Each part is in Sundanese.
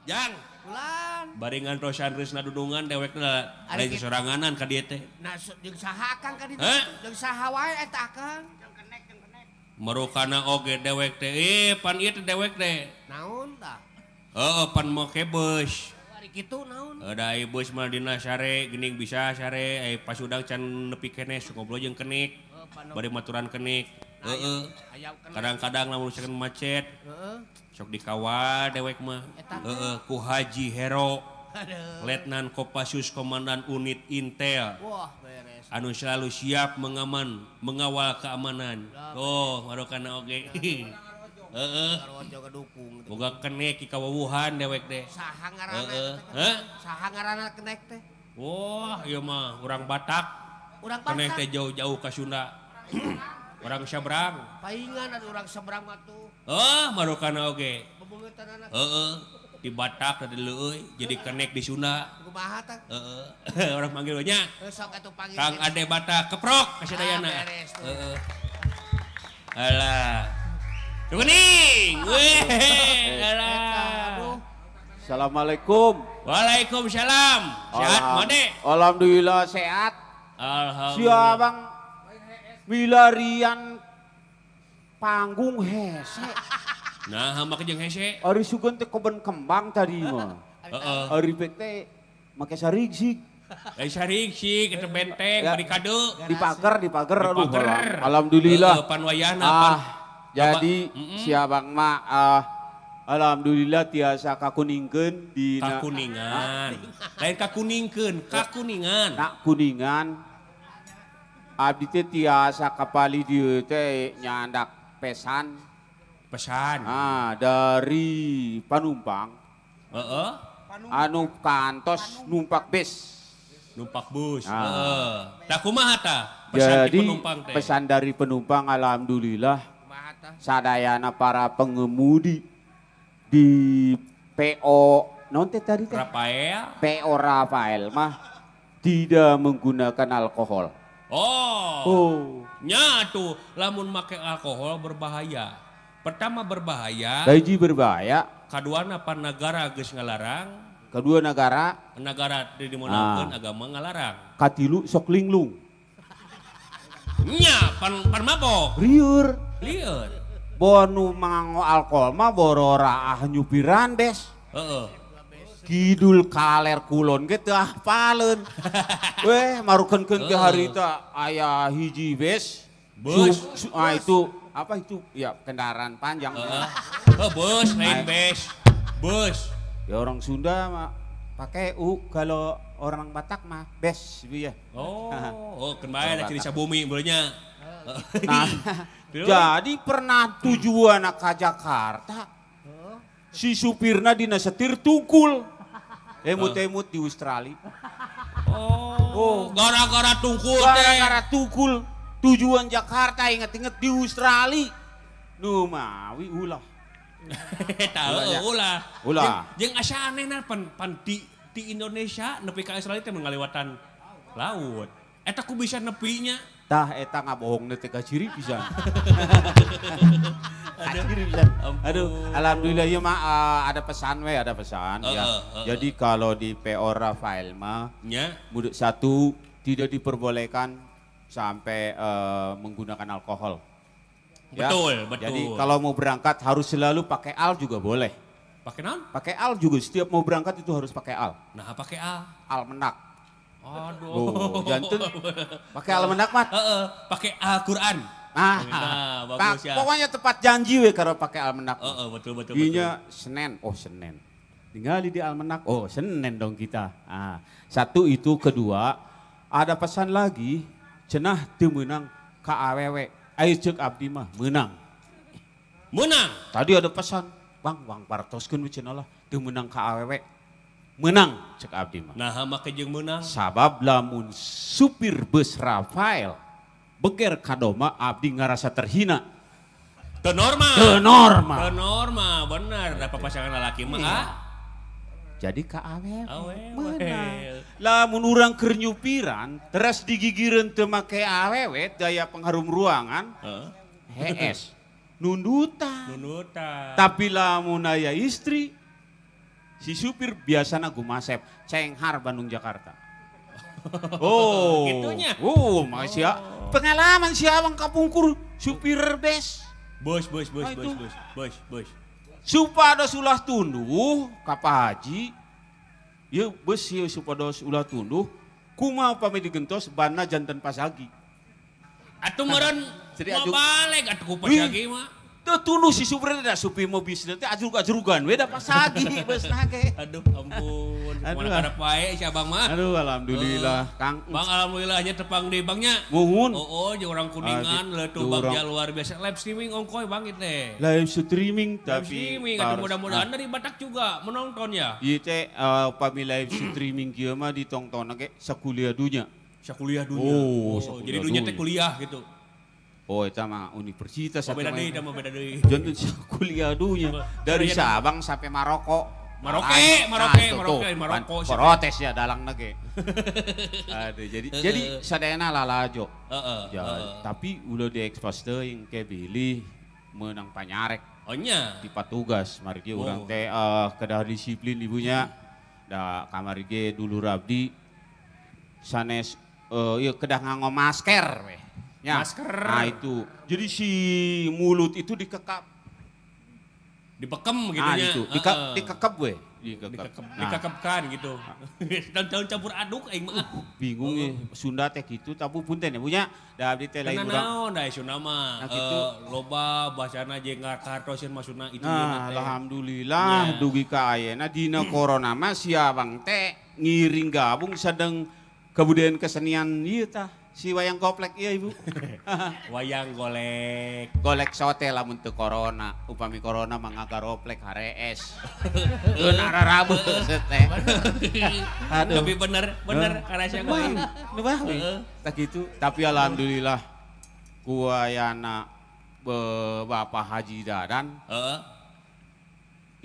Jang, bari ngantosan Risna dudungan dewekna lain soranganan ka dieu teh. Nah, jeung saha Akang ka ditu? Jeung saha wae eta Akang? Merukana oge dewek teh, pan ieu teh dewek teh. Naon tah? Heeh, pan make beus. Ari kitu naon? Da ai beus mah dina sare geuning bisa sare, ai pasudang can nepi keneh sok ngobrol jeung kenik. Bari maturan kenik. Heeh. Kadang-kadang lamun misalkan macet. Heeh. Sok dikawal dewek mah. Heeh, ku Haji Hero. Letnan Kopassus Komandan Unit Intel. Wah, beres. Anu selalu siap mengaman, mengawal keamanan. Oh, marokana oge. Heeh. Boga kenek kawawuhan dewek teh. Saha ngaranna? Heeh. Saha ngaranna kenek teh? Wah, ieu mah urang Batak. Urang Batak. Kenek teh jauh-jauh ka Sunda. Orang seberang. Paingan ada orang seberang mah tuh. Oh, marokana oge. Bebeueutanana. Heeh. Di Batak tadi leueuy, jadi kenek di Sunda. Kumaha tah? Heeh. Orang manggil nya. Sok atuh panggil. Kang Ade Batak keprok ka sadayana. Heeh. Alah. Kuning. Weh, alah. Assalamualaikum. Waalaikumsalam. Sehat mode? Alhamdulillah sehat. Alhamdulillah. Sia Bang milarian panggung hese. Nah, make jeung hese. Ari sugan teh keben kembang tadi mah. Heeh. Ari bek teh make sarigsig. Lain sarigsig eta benteng bari kade. Di pagar, di pagar. Aduh, alhamdulillah. Panwayahna pan. Jadi si abang mah alhamdulillah tiasa kakuningkeun di kakuningan. Lain kakuningkeun, kakuningan. Nak kuningan. Abdi teh tiasa kapali dieu teh nyandak pesan. Pesan. Ah, dari panumpang. Heeh. Anu kantos numpak bus. Numpak bus. Heeh. Tah kumaha tah? Pesan jadi, penumpang teh. Pesan dari penumpang alhamdulillah. Sadayana para pengemudi di PO non teh tadi teh? Rafael. PO Rafael mah tidak menggunakan alkohol. Oh. Nya tuh lamun make alkohol berbahaya. Pertama berbahaya. Hiji berbahaya. Kaduana pan nagara geus ngalarang. Kedua negara. Negara di dimonangkeun agama ngalarang. Katilu sok linglung. Nya pan pan mabok. Lieur. Lieur. Bonu manganggo alkohol mah boro raah nyupiran bes. Heeh. Kidul kaler kulon ge teu hafaleun. Weh marukeun-keun ke harita aya hiji bes. Bus. Itu apa itu? Ya kendaraan panjang. Heeh. Bus lain bes. Bus. Ya orang Sunda mah pakai U, kalau orang Batak mah bes gitu ya. Oh, oh keun bae da ciri sabumi beunya. Nah, jadi pernah tujuan ke Jakarta. Si supirna dina setir tungkul. Emut-emut di Australia. Oh, gara-gara tungkul teh. Gara-gara tungkul tujuan Jakarta inget-inget di Australia. Nu mawi ulah. Tahu ulah. Ulah. Jeung asa anehna pan di Indonesia nepi ka Australia teh ngaliwatan laut. Eta ku bisa nepinya. Tah eta ngabohongna teh kaciri pisan. Kaciri pisan. Aduh, alhamdulillah ieu mah ada pesan we, ada pesan ya. Jadi kalau di PO Rafael mah nya satu tidak diperbolehkan sampai menggunakan alkohol. Ya. Betul, betul. Jadi kalau mau berangkat harus selalu pakai al juga boleh. Pakai naon? Pakai al juga, setiap mau berangkat itu harus pakai al. Nah, pakai al. Almenak. Aduh. Oh, jantan pakai almenak mah. Heeh, pakai Al-Qur'an. Nah, bagus ya. Pokoknya tepat janji we kalau pakai almenak. Heeh, betul betul. Dinya Senin, oh Senin. Tinggali di almenak, oh Senin dong kita. Nah, satu itu, kedua, ada pesan lagi, cenah teu meunang ka awewe. Ayo cek abdi mah meunang. Meunang. Tadi ada pesan, Bang, bang partoskeun we cenah lah teu meunang ka awewe. Menang cek abdi mah. Nah, make jeung meunang. Sabab lamun supir bus Rafael beger kadoma abdi ngarasa terhina. Teu normal. Teu normal. Teu normal, bener. Da papasangan lalaki mah. Iya. Jadi ka awewe. Meunang. Lamun urang keur nyupiran teras digigireun teu make awewe daya pengharum ruangan. Hees. Nundutan. Nundutan. Tapi lamun aya istri si supir biasana gumasep Cenghar Bandung Jakarta. Oh, gitunya. Oh, makasih ya. Pengalaman si abang kapungkur supir bes. Bos. Supados ulah tunduh ka Pak Haji. Ieu bus ieu supados ulah tunduh kumaha upami digentos banna janten pasagi. Atuh meureun mau balik atuh ku pasagi mah. Teu tunduh si supir teh da supir mobil teh ajrug-ajrugan we da pasagi beusna ge. Aduh ampun, mana kada pae si abang mah. Aduh alhamdulillah Kang. Bang alhamdulillahnya tepang deui bangnya. Muhun. Oh, jeung orang Kuningan leutuh bagja luar biasa live streaming ongkoy bang teh. Live streaming tapi streaming atuh mudah-mudahan dari Batak juga menonton ya. Ieu teh upami live streaming kieu mah ditongtonna ge sakuliah dunya. Sakuliah dunya. Oh, jadi dunya teh kuliah gitu. Oh, itu mah universitas. Oh, beda deui, beda deui. Jangan kuliah dunya. Dari Sabang sampai Maroko. Maroko. Protes ya dalang nage. Aduh, jadi sadayana lalajo. Ya, tapi udah diekspos teuing ke bilih meunang panyarek. Oh nya. Di patugas margi urang teh kedah disiplin ibunya. Da kamari ge dulur abdi sanes ieu kedah nganggo masker weh. Ya. Masker. Nah itu. Jadi si mulut itu dikekap. Dibekem gitu nah, nya. Itu. Dikekep weh. Dikekep. Nah. Dikekepkan gitu. Dan tahun campur aduk aing mah. Bingung ya. Sunda teh gitu tapi punten ya punya. Da abdi teh lain urang. Naon da Sunda mah. Nah, gitu. Loba bahasana jeung ngakartoseun maksudna itu. Nah, alhamdulillah dugi ka ayeuna dina corona mah si abang teh ngiring gabung sedang kebudayaan kesenian ieu tah. Si wayang goplek iya ibu. Wayang golek. Golek sote lamun teu corona. Upami corona mah ngagaroplek harees. Eun ararabeus teh. Aduh. Tapi bener karasa mah. Nu bah we. Tah kitu. Tapi alhamdulillah ku ayana Bapak Haji Dadan. Heeh.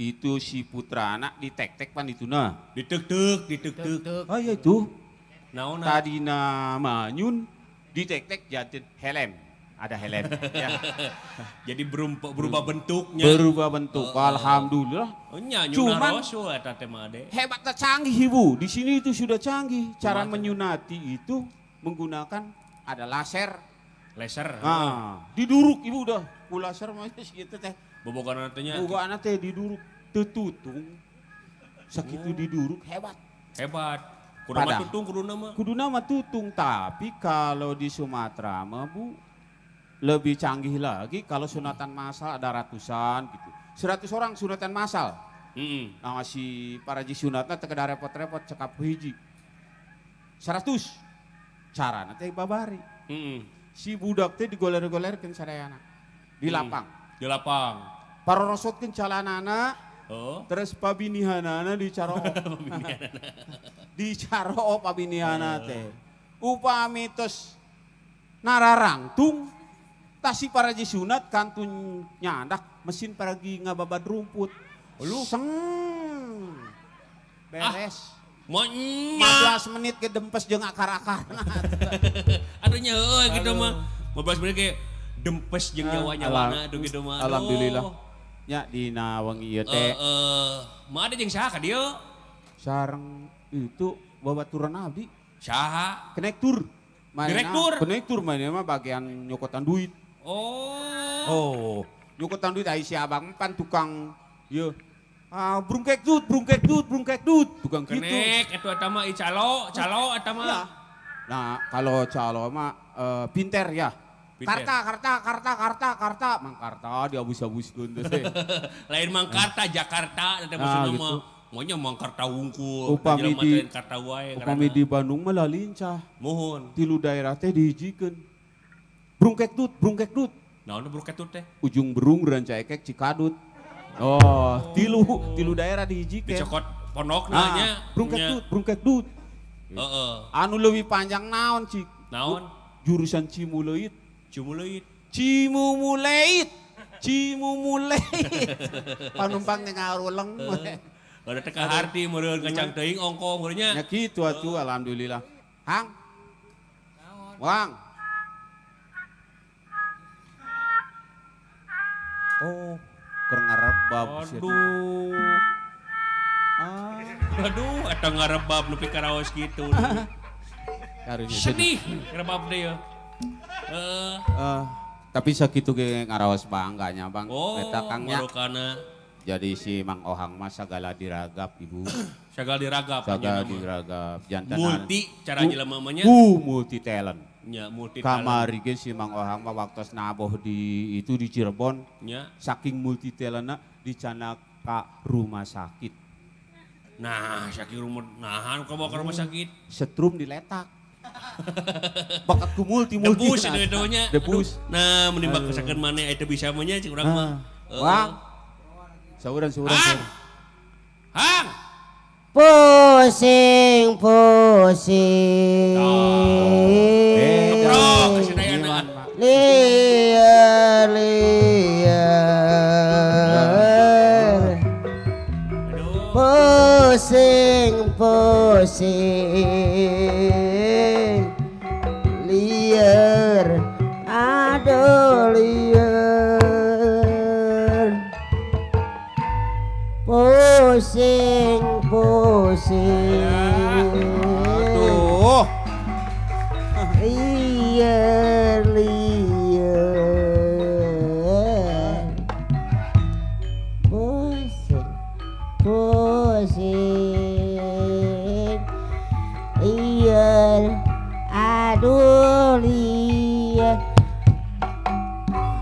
Itu si putrana ditek-tek pan dituna. Ditek-tek. Oh iya itu. Naona. Tadina manyun ditek-tek jantin helm. Ada helm. Ya. Jadi berubah bentuknya. Berubah bentuk. Alhamdulillah. Oh, nya, cuman hebatnya canggih ibu. Di sini itu sudah canggih. Cara menyunati itu menggunakan ada laser. Laser. Nah, diduruk ibu udah. Ku laser mah gitu teh. Bobogan teh. Bobogan teh diduruk tetutung. Sakitu diduruk hebat. Hebat. Kudu tutung, kudu nama. Kudu nama tutung, tapi kalau di Sumatera mah Bu lebih canggih lagi kalau sunatan massal ada ratusan gitu. 100 orang sunatan massal. Nah si para ji sunatna teu kedah repot-repot cekap hiji. 100. Carana teh babari. Si budak teh digoler-golerkeun sadayana. Di lapang. Di lapang. Parorosotkeun calanana. Oh. Terus pabinihanana dicaroo. Dicaroo pabinihana teh. Upami tos nararangtung tasi paraji sunat kantun nyandak mesin paragi ngababad rumput. Lu seng. Beres. Ah, 15 menit ke dempes jeung akar-akarna. Aduh nya heueuh kitu mah. 15 menit ke dempes jeung nyawa-nyawana aduh kitu mah. Alhamdulillah. Ya dina wengi ieu teh. Mah ada jeung saha ka dieu? Sareng itu babaturan abdi. Saha? Konektur. Direktur. Konektur mah mah bagian nyokotan duit. Oh. Oh, nyokotan duit ai si abang pan tukang ieu. Ah, brungkek dut, brungkek dut, tukang kitu. Kenek eta eta mah calo, calo eta mah. Ya. Nah, kalau calo mah pinter ya. Karta, Mang Karta diabus-abuskeun teh. Lain Mang Karta Jakarta teh maksudna mah. Maunya Mang Karta wungkul, upami di Karta wae. Upami di Bandung mah lincah. Muhun. Tilu daerah teh dihijikeun. Brungkek dut, brungkek dut. Naon brungkek dut teh? Ujung Berung, Rancaekek, Cikadut. Oh, tilu daerah dihijikeun. Dicokot pondokna nya. Brungkek dut, brungkek dut. Heeh. Anu leuwih panjang naon, Cik? Naon? Jurusan Cimuleuit. Cimuleuit. Cimumuleit. Cimumuleit. Panumpang teh ngaruleng. Ada teh kaharti meureun ngacang teuing ongko meureun nya. Nya kitu atuh alhamdulillah. Hang. Wang. Oh, keur ngarebab sia. Aduh. Aduh, eta ngarebab nepi ka raos kitu. Sedih rebab teh ya. Tapi sakitu ge ngaraos bangga nya Bang. Oh, eta Kang nya. Marukana. Jadi si Mang Ohang mah sagala diragap ibu. Sagala diragap. Sagala diragap. Jantan multi cara jelema mah nya. Multi talent. Nya multi talent. Kamari ge si Mang Ohang mah waktos naboh di itu di Cirebon. Nya. Saking multi talentna dicanak ka rumah sakit. Nah, saking rumah nahan ka bawa ke rumah sakit. Setrum diletak. Bakat ku multi multi. Debus itu nya. Debus. Nah, menimbang kesakeun maneh eta bisa mah nya cik urang mah. Wah. Sauran. Hang. Pusing pusing. Keprok kasadayana. Liar liar. Pusing pusing. Liar. Aduh liar. Pusing, pusing. Aduh. Liar, liar. Pusing, pusing. Liar, aduh liar.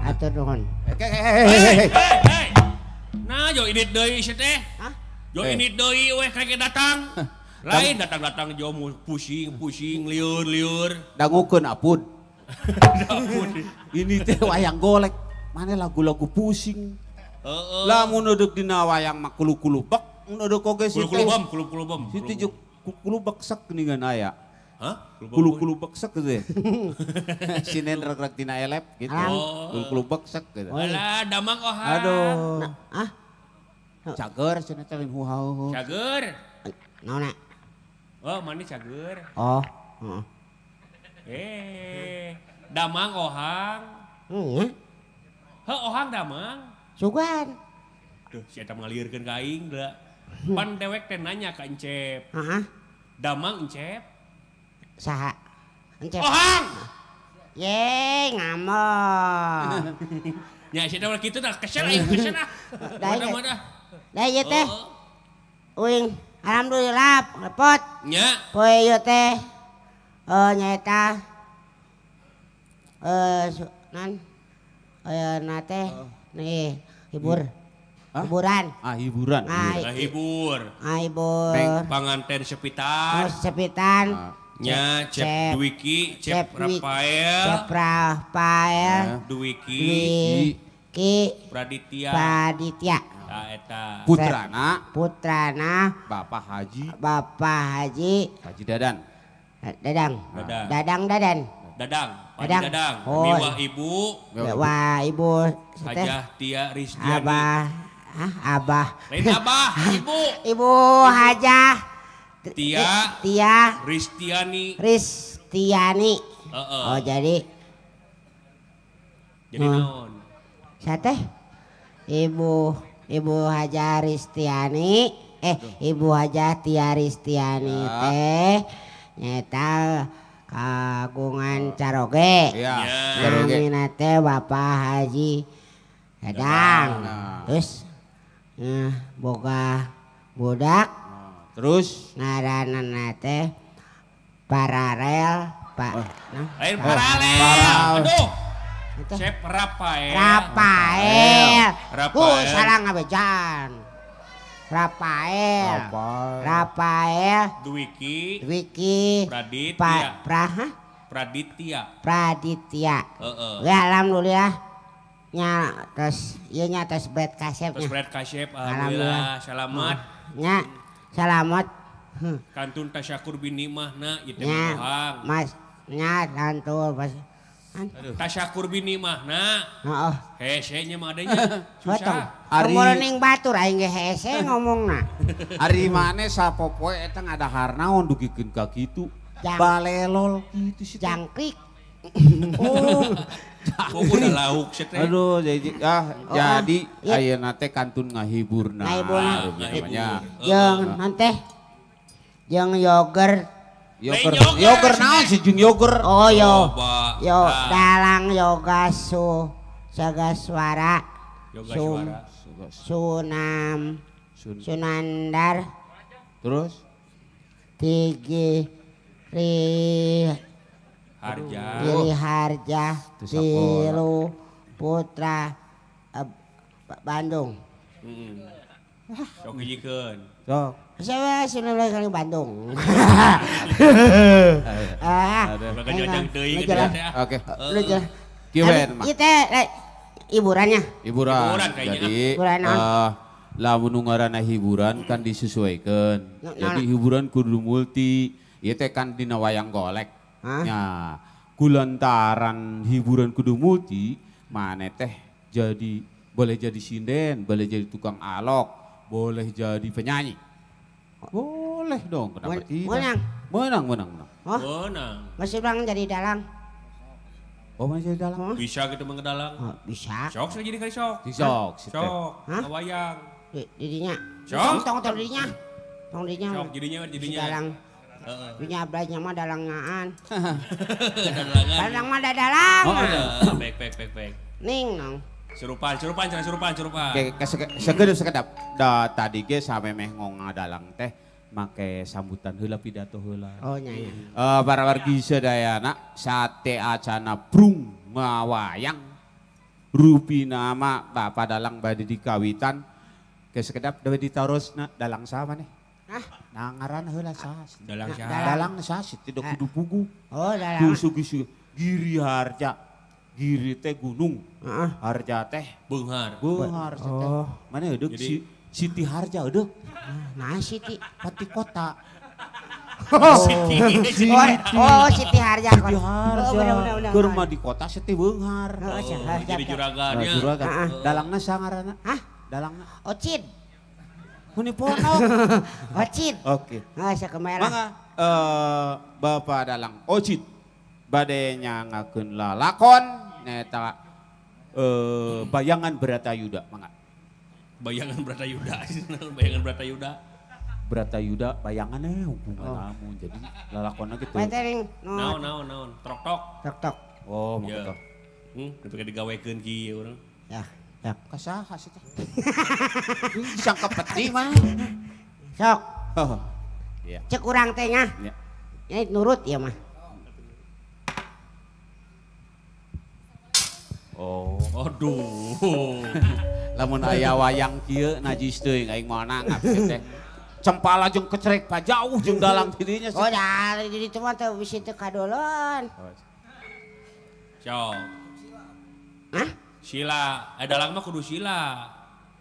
Atur nuhun. Hei. Nah, jo ini deui si teh. Hah? Jo ini deui weh kakek datang. Lain datang-datang jo pusing-pusing liur-liur. Dangukeun apun. Apun. Ini teh wayang golek. Mana lagu-lagu pusing. Heeh. Lamun deuk dina wayang mah kulu-kulubek, mun deuk oge si teh. Kulu-kulubem, kulu-kulubem. Si teh jeung kulubek sek geuningan aya. Hah? Kulu-kulubek sek gitu. Sinen rek-rek tina elep gitu. Kulu-kulubek sek gitu. Alah, damang ohang. Aduh. Ah. Cager cenah teh lain huhau. Cager. Naon? Oh, mani cager. Oh, heeh. Damang ohang. Heeh. Heuh, ohang damang. Sugan. Duh, si eta ngalieurkeun ka aing da. Pan dewek teh nanya ka Encep. Heeh. Damang Encep. Saha? Encep. Ohang. Ye, ngamuk. Nya si eta mah kitu tah kesel aing kesel ah. Mana-mana. Da ieu teh. Uing alhamdulillah repot. Nya. Poe ieu teh nyaeta nan na teh nih hibur. Hiburan. Ah, hiburan. Hibur. Hibur. Panganten sepitan. Oh, sepitan. Nya Cep Dwiki, Cep Rafael, Cep Rafael, Dwiki, Praditya. Praditya. Nah, eta. Putrana, Putrana Bapak Haji, Bapak Haji, Haji Dadan. Dadang. Dadang Dadan. Dadang, Pak Dadang. Oh. Miwah Ibu, Wah, Ibu Hajah Tia Rizdiani. Abah, Abah. Lain Abah, Ibu. Ibu Hajah Tia, Tia Ristiani. Ristiani. Oh, jadi naon? Saya teh Ibu Hajah Ristiani, Ibu Hajah Tia Ristiani teh nyaeta kagungan caroge. Iya. Namina teh Bapak Haji Dadang. Terus boga budak. Terus ngaranna teh paralel Pak. Lain paralel. Aduh. Cep Rafael. Rafael. Rafael. Salah ngabejan. Rafael. Rafael. Dwiki. Dwiki. Praditya. Praditya. Praditya. Ya alhamdulillah. Nya terus ieu nya tos bread kasep nya. Tos bread kasep alhamdulillah selamat. Nya selamat. Kantun tasyakur bin nikmah na ieu teh Mang. Mas nya kantul pas Tasyakur bini mah na. Heeh. Hese nya mah adanya. Susah. Ari ning batur aing ge hese ngomongna. Ari mane sapopoe eta ngadahar naon dugikeun ka kitu. Balelol kitu sih. Jangkrik. Oh. Udah lauk sih teh. Aduh, jadi jadi ayeuna teh kantun ngahiburna. Ngahiburna. Jeung naon teh? Jeung yogurt. Yogurt naon sih jeung yogurt? Oh yo. Yo dalang yoga su sagaswara. Sunam Sunandar. Terus Tigi Ri Harja. Giri Harja Tilu Putra Bandung. Sok hijikeun. Sok. Saya sinulai kali Bandung. Oke. Kieu mah. Ieu teh hiburannya. Hiburan. Jadi lamun nu ngaranna hiburan kan disesuaikan. Jadi hiburan kudu multi. Ieu teh kan dina wayang golek. Ya, kulantaran hiburan kudu multi, maneh teh jadi boleh jadi sinden, boleh jadi tukang alok, boleh jadi penyanyi. Boleh dong, kenapa tidak? Menang. Menang. Oh? Menang. Masih bilang jadi dalang. Oh, masih jadi dalang? Bisa gitu mengedalang. Oh, bisa. Sok saya jadi kali sok. Sok. Sok, wayang. Didinya. Sok. Tong didinya. Tong didinya. Sok jadinya. Dalang. Punya ablanya mah dalangaan. Dalangan. Dalang mah dalang. Oh, baik. Ning nong. Serupan. Oke, sekedap. Da tadi ge sampe meh ngadalang teh make sambutan heula pidato heula. Oh nya nya. Para wargi sadayana sate acana brung ngawayang rupina mah bapak dalang bade dikawitan. Ke sekedap dewe ditarosna dalang saha maneh? Hah? Nah ngaran heula saha? Dalang saha? Dalang saha sih tidak kudu pugu. Oh dalang. Kudu Giri Harja. Giri teh gunung, Harja teh beunghar. Beunghar teh. Mana eudeuk si Siti Harja eudeuk. Nah Siti pati kota. Siti. Oh Siti Harja. Siti Harja. Keur mah di kota Siti beunghar. Jadi juragan nya. Juragan. Dalangna saha ngaranna? Hah? Dalangna Ocid. Muni ponok. Ocid. Oke. Nah, sakemerah. Mangga Bapak Dalang Ocid bade nyangakeun lalakon nyaeta bayangan Bratayuda mangga. Bayangan Bratayuda. Bayangan Bratayuda. Bratayuda bayangannya hubungan lamun jadi lalakonna gitu. Naon naon. Trok tok. Trok tok. Oh, mangga. Nepi ka digawekeun kieu urang. Ya, ya. Kasaha sih teh? Disangka peti mah. Sok. Iya. Cek urang teh nya. Ya. Ini nurut ya mah. Oh. Aduh. Lamun aya wayang kieu najis teuing aing moal nanggap teh. Cempala jeung kecerek pajauh jeung dalang dirinya. Oh, dah jadi itu mah teu bisi teu kadolon. Sok. Hah? Sila, dalang mah kudu sila.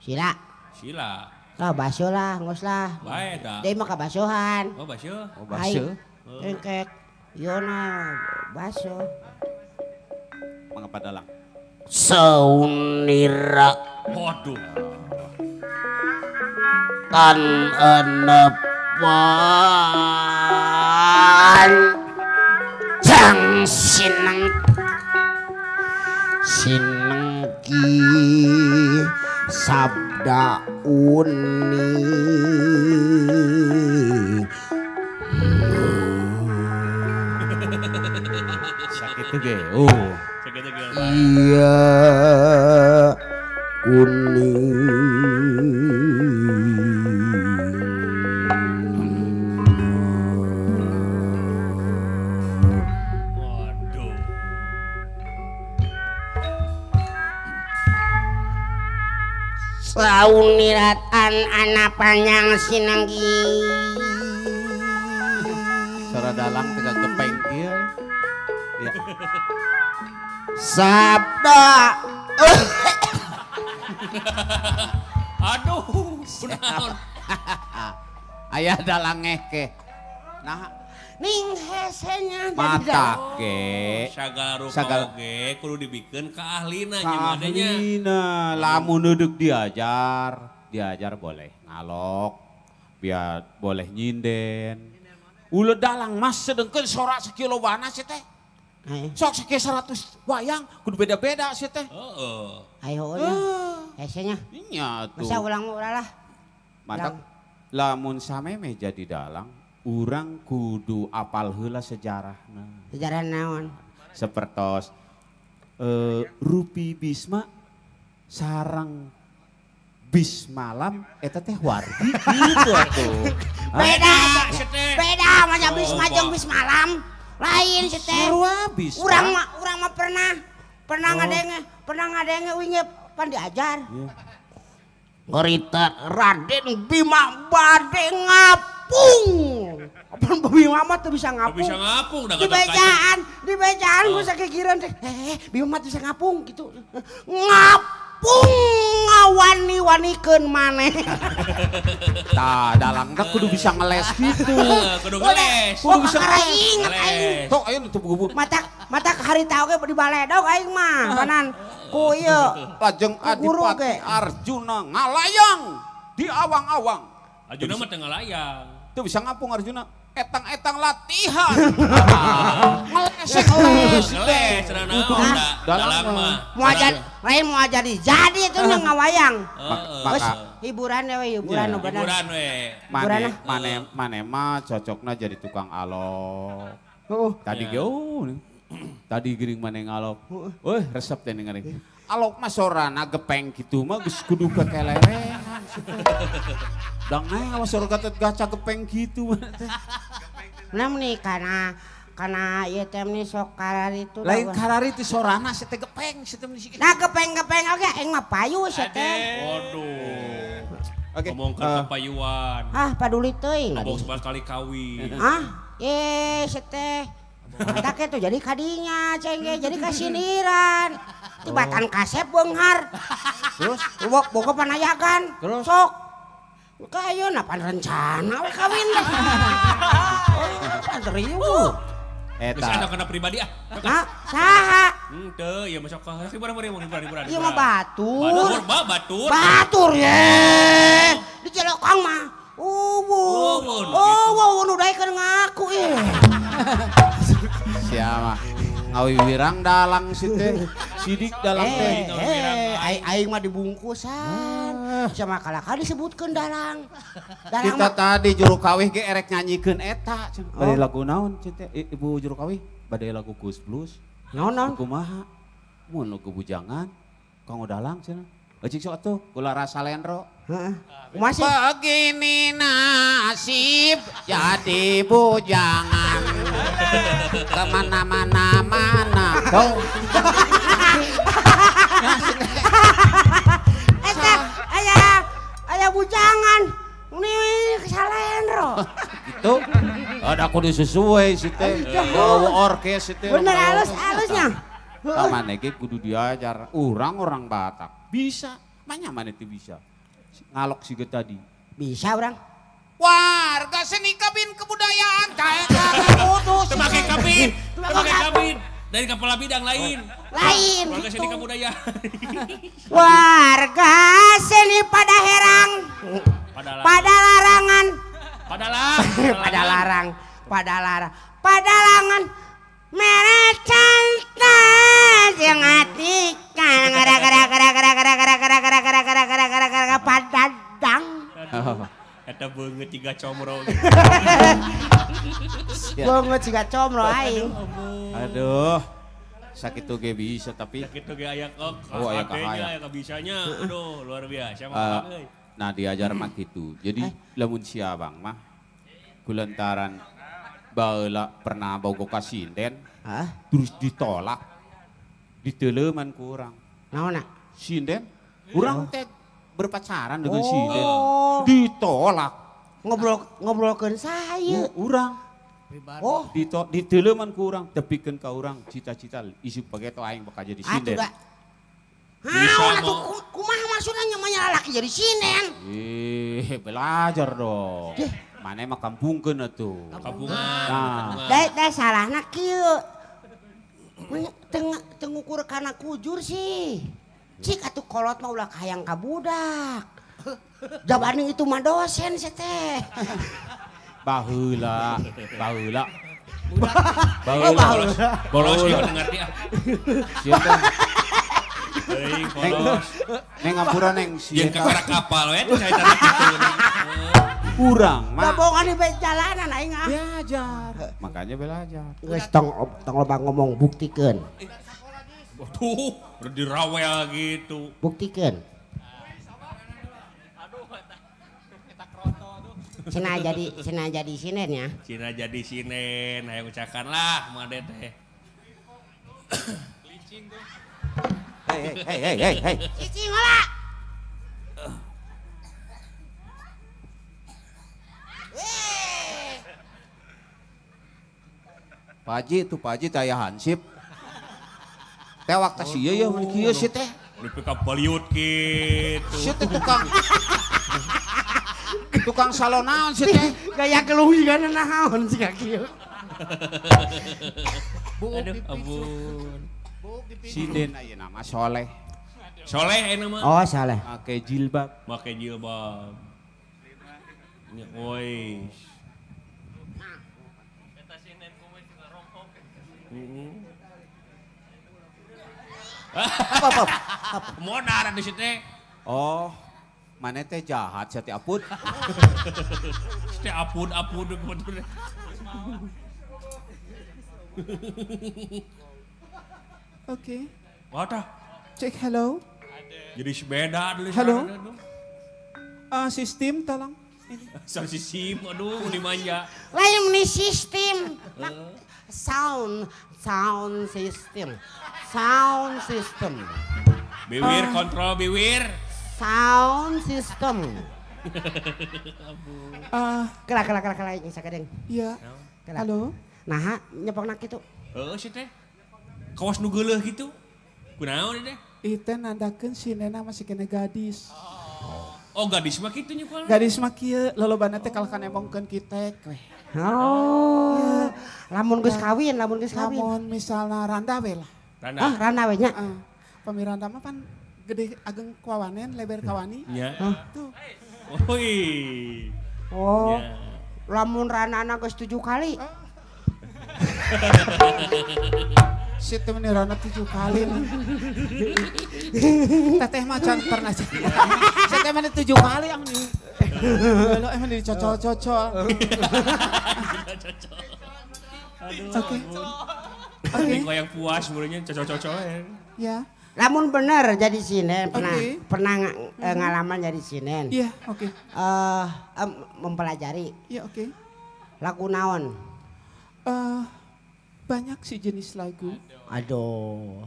Sila. Sila. Lah baso lah, ngos lah. Bae da. Deui mah kabasohan. Oh, baso. Oh, baso. Engkek yona baso. Mangga dalang. Saunira. Waduh. Tan enepan jang sineng sinengki sabda uni. Sakit ge. Oh. Iya kuning. Waduh. Sauniratan anak panjang sinanggi. Suara dalang tega gepeng kieu. Ya. Sabda. Aduh, kunaon. Aya dalang ngeke. Nah, Ning hesenya mata ge sagala rupa oge kudu dibikeun ka ahlina nya madenya. Ahlina lamun deuk diajar, diajar boleh ngalok, biar boleh nyinden. Ulah dalang mas sedengkeun sorak sakieu lobana sih teh. Sok sakieu 100 wayang kudu beda-beda sih teh. Heeh. Ayo nya. Hesenya. Nya tuh. Masa ulang ulah lah. Mantap. Lamun sameme jadi dalang, urang kudu apal heula sejarahna. Sejarah naon? Sepertos Rupi Bisma sareng Bismalam eta teh wargi gitu atuh. Beda, beda masa Bisma jeung Bismalam. Lain sih teh. Urang mah pernah ngadenge wingi pan diajar. Ngerita Raden Bima bade ngapung. Apa Bima mah teu bisa ngapung. Bisa ngapung dah di bejaan gua sakikiran teh. Bima mah teu bisa ngapung gitu. Ngapung ngawani-wanikeun maneh. Tah dalang teh kudu bisa ngeles gitu. Kudu ngeles. Kudu bisa inget aing. Tok ayeuna teu bubu. Mata harita oge di baledog aing mah kanan. Ku ieu lajeng Adipati Arjuna ngalayang di awang-awang. Arjuna mah teu ngalayang. Teu bisa ngapung Arjuna. Etang-etang latihan. Ngeles. Ngeles cenah naon dalang mah. Moal lain moal jadi itu nya ngawayang. Geus hiburan we hiburan nu bener. Hiburan we. Mane mah cocokna jadi tukang alok. Tadi ge tadi geuning mane ngalok. Weuh resep teh dengerin. Alok mah sorana gepeng kitu mah geus kudu kekelerengan. Dang awas sorga teh gaca gepeng kitu mah teh. Nah nih karena ieu teh meni sok kararitu. Lain kararitu sorana si teh gepeng si teh meni. Nah gepeng-gepeng oge aing mah payu si teh. Waduh. Oke. Ngomongkeun kapayuan. Ah paduli teuing. Ngomong sebar kali kawin. Ah, ye si teh. Mata ke tuh jadi kadinya ceng jadi kasindiran. Tibatan kasep beunghar. Terus boga panayagan. Terus sok. Ka ayeuna pan rencana we kawin teh. Pan riuh. Eta. Geus anu kana pribadi ah. Hah? Saha? Henteu, ieu mah sok ka hiburan. Ieu mah batur. Batur, batur. Batur ye. Di Jelokang mah. Uwuh. Uwuh nu daekeun ngaku ieu. Siapa? Ngawiwirang dalang si teh, sidik dalang teh. Aing mah dibungkusan. Sama kalakal disebutkeun dalang. Kita tadi juru kawih ge erek nyanyikeun eta. Bade lagu naon teh Ibu juru kawih? Bade lagu Kus Plus. Naon naon? Kumaha? Mun lagu bujangan kanggo dalang cenah. Eucik sok atuh kula rasa lendro. Heeh. Kumaha sih? Begini nasib jadi bujangan. Kemana-mana mana. Tuh. Eta aya bujangan. Ini salendro. Gitu. Ada kudu sesuai sih teh. Bawa orkes sih teh. Bener halus-halusnya. Kamane ge kudu diajar. Urang-orang Batak bisa. Manya mana itu bisa. Ngalok siga tadi. Bisa orang. Warga seni kabin kebudayaan kaeka kudu. Temake kabin. Temake kabin. Dari kepala bidang lain. Lain. Warga seni kebudayaan. Warga seni pada herang. Pada larangan. Pada larang. Pada larang. Pada langan. Merah cantik yang hati kan gara gara gara gara gara gara gara gara gara gara gara gara gara padadang. Eta beungeut tiga comro. Beungeut tiga comro aing. Aduh. Sakitu ge bisa tapi sakitu ge aya oh aya aya bisanya. Aduh luar biasa mah euy. Nah diajar mah kitu. Jadi lamun si abang mah kulantaran baheula pernah bogo ka sinden, terus ditolak, diteleman ku urang. Naonna? Sinden, urang teh berpacaran dengan sinden, ditolak. Ngobrolkeun saha urang. Oh, diteleman ku urang, tepikeun ka urang cita-cita isuk pageto aing bakal jadi sinden. Naon atuh kumaha maksudna nya lalaki jadi sinden? Belajar dong. Mana mah kampungkeun atuh. Kampungan. Nah. Da salahna kieu. Teu ngukur kana kujur sih. Cik atuh kolot mah ulah hayang ka budak. Jabani itu mah dosen sih teh. Baheula, baheula. Baheula. Bolos ieu ngerti ah. Sieun teh. Euy, bolos. Neng ngampura neng sieun. Jeung kakara kapal we teh carita kitu. Kurang mah. Gabongan di jalanan aing ah. Belajar. Makanya belajar. Geus tong loba ngomong buktikeun. Waduh, udah dirawel gitu. Buktikeun. Cina jadi sinen ya. Cina jadi sinen, ayo ucakan lah made teh. Licin tuh. Hei hei hei hei hei. Cicing heula. Paji tuh Paji teh aya hansip. Teh waktu sieun ya mun kieu sih teh. Nepi ka baliut kitu. Sieun teh tukang. Tukang salon naon sih teh? Gaya keluh juga naon sih kieu. Aduh ampun. Sinden ayeuna mah soleh. Soleh ayeuna mah. Oh, soleh. Make jilbab. Make jilbab. Nya woi. Apa? Modar di situ. Oh, mana teh jahat sih teh apud. Teh apud betul. Oke. Wadah. Cek hello. Jadi sepeda dulu. Halo. Sistem tolong. Sistem, aduh dimanja. Lain nih sistem. Sound system. Sound system. Biwir kontrol biwir. Sound system. Kela ini sakadeng. Iya. Halo. Nah, nyepokna kitu. Heeh sih teh. Kawas nu geuleuh kitu. Kunaon teh? Ieu nandakeun si Nena masih kena gadis. Oh, gadis mah kitu nya kumaha? Gadis mah kieu lolobana teh kalahkan emongkeun kitek we. Oh. Lamun geus kawin, lamun geus kawin. Lamun misalna randa we lah. Randa. Ah, randa we nya. Heeh. Pami randa mah pan gede ageng kawanen, lebar kawani. Nya. Tuh. Oi. Oh. Lamun randana geus 7 kali. Si teh meni randa 7 kali. Teteh mah can pernah. Si teh meni 7 kali ang nih. Lo emang dicocol-cocol. Oke. Oke. Yang puas mulanya cocol-cocol. Ya. Lamun bener jadi sinen pernah ngalaman jadi sinen. Iya, oke. Mempelajari. Iya, oke. Lagu naon? Banyak sih jenis lagu. Aduh.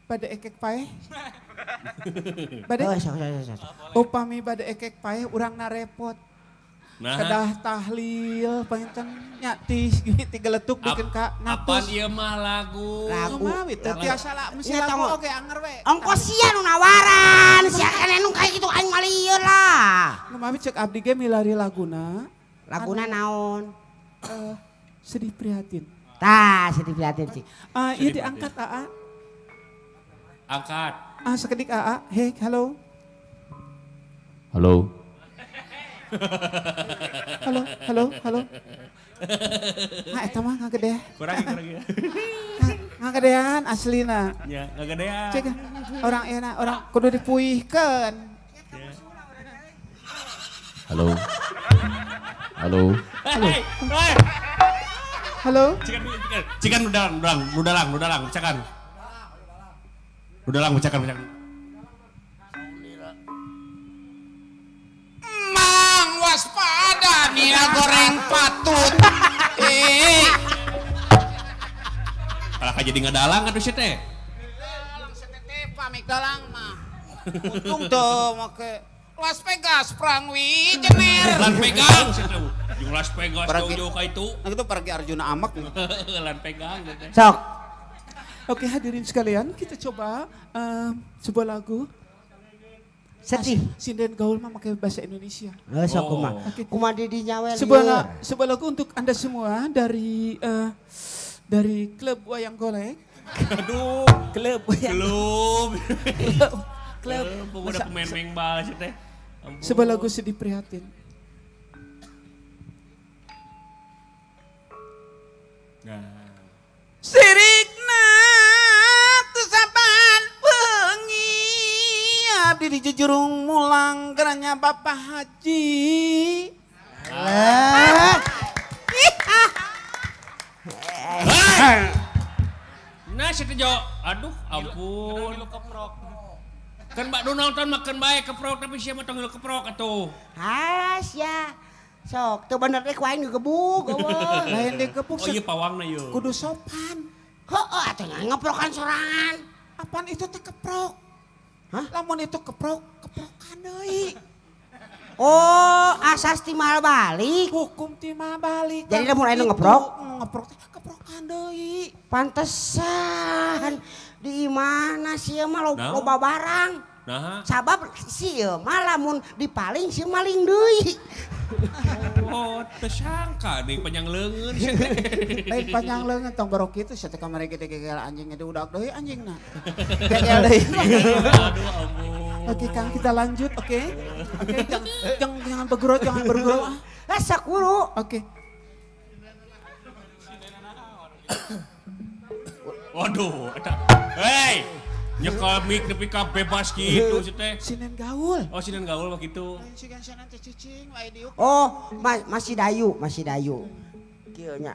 Pada ekek paeh. Bade. Upami bade ekek paeh urangna repot. Nah. Kedah tahlil panginten nya ti geletuk bikin ka natus. Apaan ieu mah lagu? Lagu. Teu tiasa lah mesti lagu oge anger we. Ongkos sia nu nawaran, sia keneh nu kayak gitu aing mah lieur lah. Nu mami cek abdi ge milari laguna. Laguna naon? Sedih prihatin. Tah, sedih prihatin sih. Ieu diangkat AA. Angkat. Ah, sekedik AA. Hey, halo. Halo. Halo, halo, halo. Nah, eta mah ngagedean. Kurang. Ngagedean aslina. Ya, ngagedean. Cek orang enak, orang kudu dipuihkeun. Halo. Halo. Halo. Halo. Cikan nudalang, cakan. Nudalang, cakan. Mang waspada nila goreng patut. Kalau jadi ngadalang atuh sih teh. Dalang setete pamik dalang mah. Untung tuh make Las Vegas perang Wijener. Lan pegang sih teh. Jeung Las Vegas jauh-jauh ka itu. Nah itu pergi Arjuna Amak. Lan pegang teh. Sok. Oke hadirin sekalian, kita coba sebuah lagu. Sedih. Sinden gaul mah pakai bahasa Indonesia. Sok kumaha. Kumaha di dinya we. Sebuah lagu untuk Anda semua dari klub Wayang Golek. Aduh, klub Wayang. Klub. Pemuda pemain mengbal sih teh. Sebuah lagu sedih prihatin. Nah. Sirikna tusaban bengi abdi di jejurung mulang geranya Bapak Haji. Nah, si Tejo, aduh ampun. Kan Mbak Du nonton makan baik keprok tapi siapa tong keprok atuh. Hasya. Sok, tuh bener deh ku aing digebuk eueuh. Lain digebuk. Oh iya pawangna ieu. Kudu sopan. Heeh, atuh ngeprokan sorangan. Apaan itu teh keprok? Hah? Lamun itu keprok, keprokan deui. Oh, asas timal balik. Hukum timal balik. Jadi lamun aya nu ngeprok, ngeprok teh keprokan deui. Pantesan di mana sih mah loba barang. Nah. Sabab sieun mah lamun dipaling sieun maling deui. Oh, tersangka nih panjang leungeun sia teh. Lain panjang leungeun tong borok kitu sia teh kamari gede gegel anjing ge udak deui anjingna. Gegel deui. Aduh ampun. Oke Kang, kita lanjut, oke? Oke, jangan bergurau, jangan bergurau. Lah sakuru. Oke. Waduh, eta. Hei. Nyekel mic nepi ka bebas gitu sih teh. Sinen gaul. Oh, sinen gaul mah gitu. Oh, masih dayu, masih dayu. Kieu nya.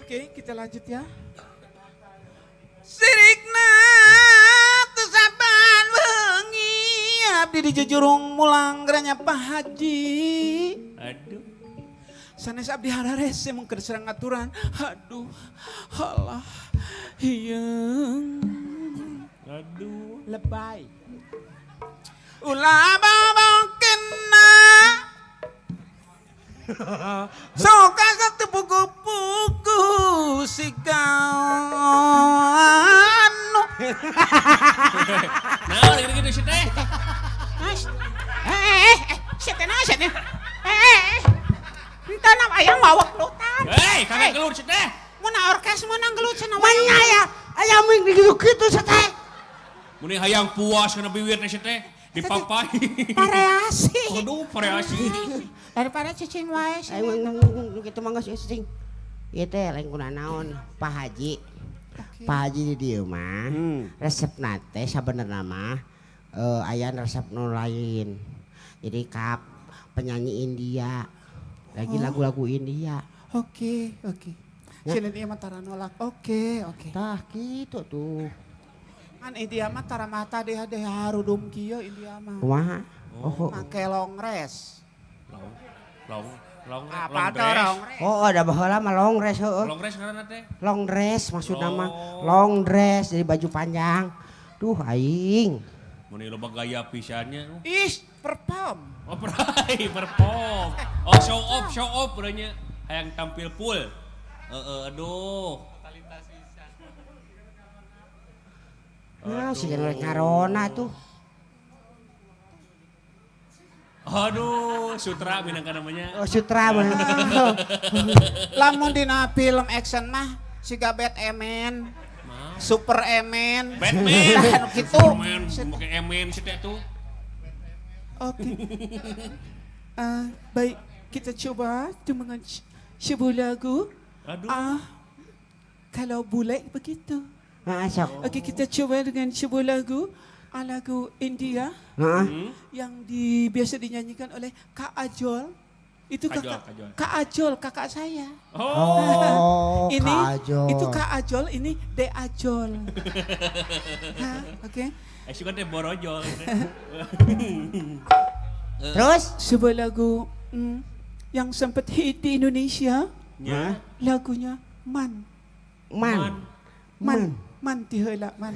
Oke, kita lanjut ya. Sirikna tusaban bengi abdi di jejurung mulang geranya Pak Haji. Aduh. Sanes abdi hararese mung keur serang aturan. Aduh, alah. Hieung. Aduh, lebay. Ulah babang kena. Soka satu pugu-pugu siganu. Nah, gitu-gitu sih teh. Siapa teh? Entah nama ayang mawak gelutan. Hei, kagak gelut sih teh. Muna orkes muna gelut cenah. Manya ya, ayam gitu-gitu sih teh. Muni hayang puas kana biwir teh sih teh. Dipapai. Pareasi. Aduh, pareasi. Daripada cicing wae. Aing kitu mah geus cicing. Ieu teh lain kuna naon, Pak Haji. Pak Haji di dieu mah resepna teh sabenerna mah aya resep nu lain. Jadi kap penyanyi India. Lagi lagu-lagu India. Oke, oke. Sini ieu mah tara nolak. Oke, oke. Tah kitu tuh. Kan India mah tara mata deh harudum kieu India mah. Kumaha? Oh. Make long rest. Long apa tuh long dress? Oh, ada baheula mah long dress heueuh. Long dress ngaranna teh? Long dress maksudna mah long dress jadi baju panjang. Duh aing. Mun loba gaya pisannya. Ih, perform. Oh, perform. Oh, show off urangnya hayang tampil full. Heeh, aduh. Nah, si rek ngarona tuh. Aduh, sutra minangka namanya. Oh, sutra bener. Lamun dina film action mah siga Batman. Super Emen. Batman. Nah, gitu. Superman, make Emen sih teh tuh. Oke. Baik, kita coba dengan sebuah lagu. Aduh. Kalau bule begitu. Oke, kita coba dengan sebuah lagu, lagu India yang biasa dinyanyikan oleh Kak Ajol. Itu Kak Ajol, kakak saya. Oh, ini Kak Ajol. Itu Kak Ajol, ini De Ajol. Oke. Suka deh borojol. Terus sebuah lagu yang sempat hit di Indonesia. Ya. Lagunya Man. Man. Man. Man tiheula man.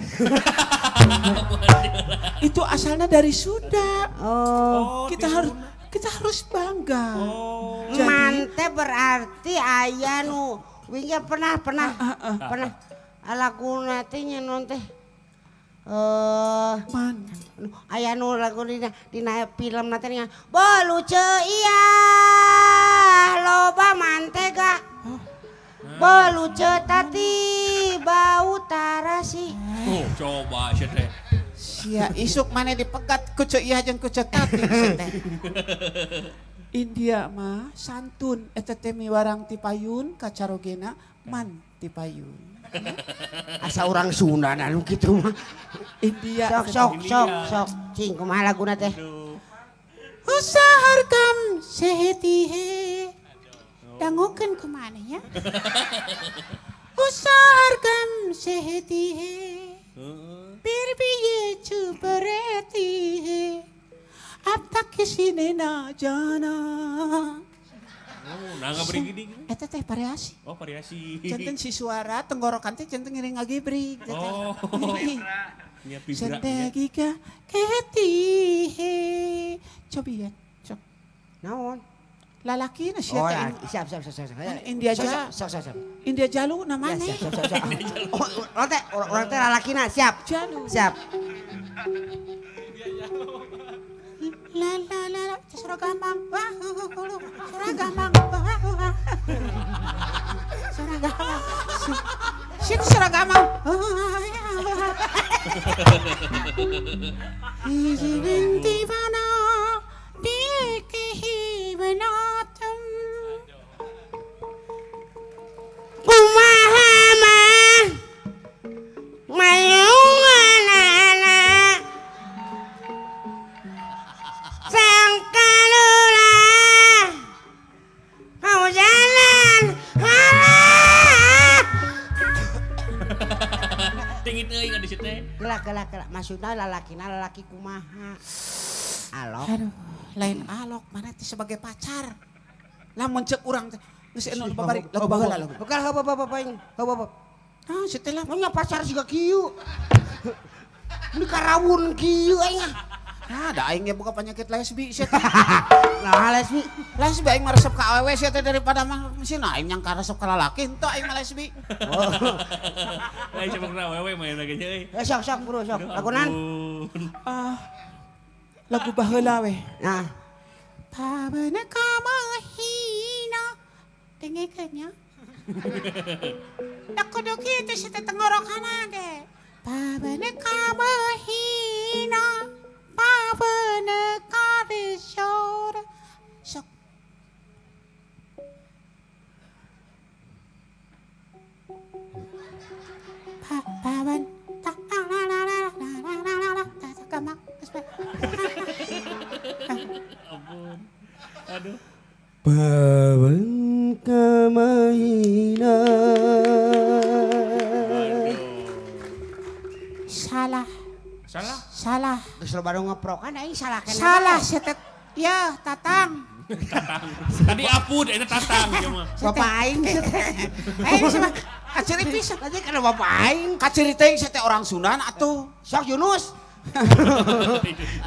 Itu asalnya dari Sunda. Oh, kita harus bangga. Oh. Jadi, man teh berarti aya nu wingnya pernah pernah laguna teh nya non teh. Man. Aya nu lagu dina film na teh nya. Bolu ceu iya loba mantega. Bolu ceu tati bau tarasi. Oh, coba sia teh. Sia isuk maneh dipegat ku ceu iya jeung ku ceu tati sia teh. India mah santun eta teh miwarang ti payun kacarogena man ti payun. Asa urang Sunda anu kitu mah. India sok sok sok sok cing kumaha laguna teh. Usahar kam sehetihe. Dangukeun kumaha nya? Usahar kam sehetihe. Phir bhi ye chup rehti hai. Ab tak kisi ne na jana. Oh, nah ngabrik gini. Eta teh variasi. Oh, variasi. Janten si suara tenggorokan teh janten ngiring ngagibrik. Oh. Nya pibra. Zindagi ka kehti hai. Cobian, sok. Naon? Lalaki na sia teh. Oh, siap siap siap siap. India ja. Sok sok sok. India Jalu namanya. Siap siap siap. Oh, urang teh lalakina siap. Jalu. Siap. La la la la, suara gampang, wah, suara gampang, wah, suara gampang, situ suara gampang, izin divana, dil ke hi banatum. Kumaha mah, mayung anak-anak. Sangkalula kau jalan halah. Tinggi teuing di situ teh. Kelak kelak kelak maksudna lalakina lalaki kumaha? Alok. Aduh, lain alok mana teh sebagai pacar. Lamun ceuk urang teh geus anu babari lagu baheula lagu. Bukan heuh bapak aing, heuh bapak. Ah, sieu teh lah. Nya pacar siga kieu. Ini karawun kieu aing. Ah, da aing ge boga penyakit lesbi sia teh. Nah, lesbi. Lesbi aing mah resep ka awewe sia teh daripada mah mesin aing nyangka resep ka lalaki henteu aing mah lesbi. Oh. Lain coba ka awewe mah lagi nya euy. Eh sok sok bro sok. Lagunan. Ah. Lagu baheula we. Nah. Pabana kamahina. Dengekeun nya. Da kudu kitu sia teh tenggorokana ge. Pabana kamahina. Pavana karishor. Sok. Pavan ta la la la la la la la la ta gampang. Ampun. Aduh. Pavan kamahina. Salah. Salah? Salah. Geus loba nu ngeprokan aing salah keneh. Salah sia teh. Ya, Tatang. Tatang. Tadi apud eta Tatang ieu mah. Bapak aing sia teh. Aing sia mah kaciri pisan. Tadi kana bapak aing. Kaciri teh sia teh orang Sunda atuh. Sok Yunus.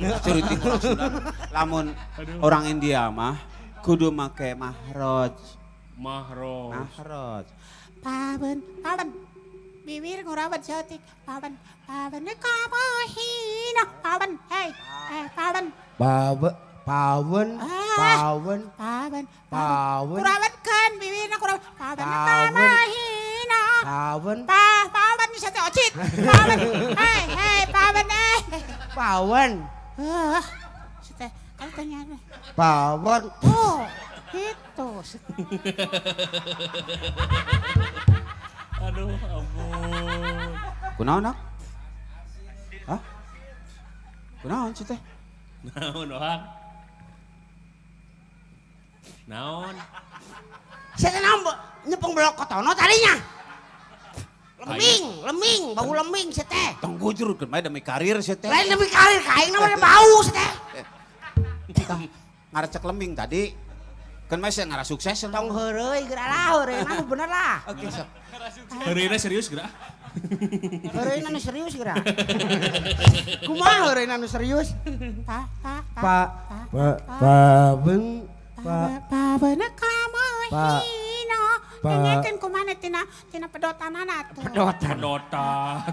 Kaciri teh orang Sunda. Lamun orang India mah kudu make mahroj. Mahroj. Mahroj. Paben, paben. Bibir ngurawat cantik, pawan, pawan kamahina, pawan, hey, pawan, pawan, pawan, pawan, pawan, pawan, kurawat kan bibirna kurawat, pawan kamahina, pawan, pawan sate ocit, pawan, hey, hey, pawan, pawan, sate, kalau tanya, pawan, oh, gitu. Aduh, ampun. Kunaon, Nak? Hah? Kunaon sih teh? Naon, Ohang? Naon? Saya teh naon nyepeng belok kotono tadinya. Leming, leming, bau leming sih teh. Tong gujur keun mah demi karir sih teh. Lain demi karir ka aing mah bau sih teh. Ngarecek leming tadi. Kan mah saya ngara sukses. Tong heureuy geura lah, heureuy mah bener lah. Oke, sok. Heureuna serius geura. Heureuna nu serius geura. Kumaha heureuna nu serius? Pa pa pa pa ben pa pa bena kamahina. Dengekeun kumaha tina tina pedotanana atuh. Pedotan. Pedotan.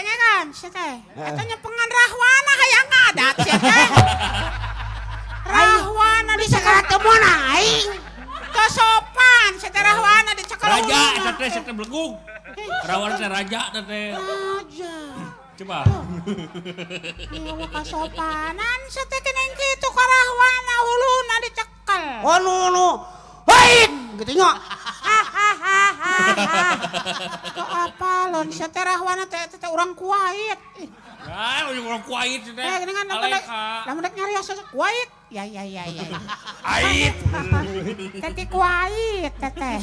Dengekan sia teh. Eta nyepengan rahwana hayang ngadat sia teh. Rahwana dicekel teu meunang aing. Teu sopan sia teh rahwana dicekel. Raja eta teh sia teh belegug. Rahwana teh raja teh. Raja. Coba. Ieu kasopanan sia teh keneng kitu ka rahwana huluna dicekel. Oh nu. Hei, gitu nya. Ke apa lon sia teh rahwana teh teh urang Kuwait. Ah, urang Kuwait teh. Eh, geuningan lamun rek nyarios Kuwait. Ya. Ait. Teh Kuwait teh.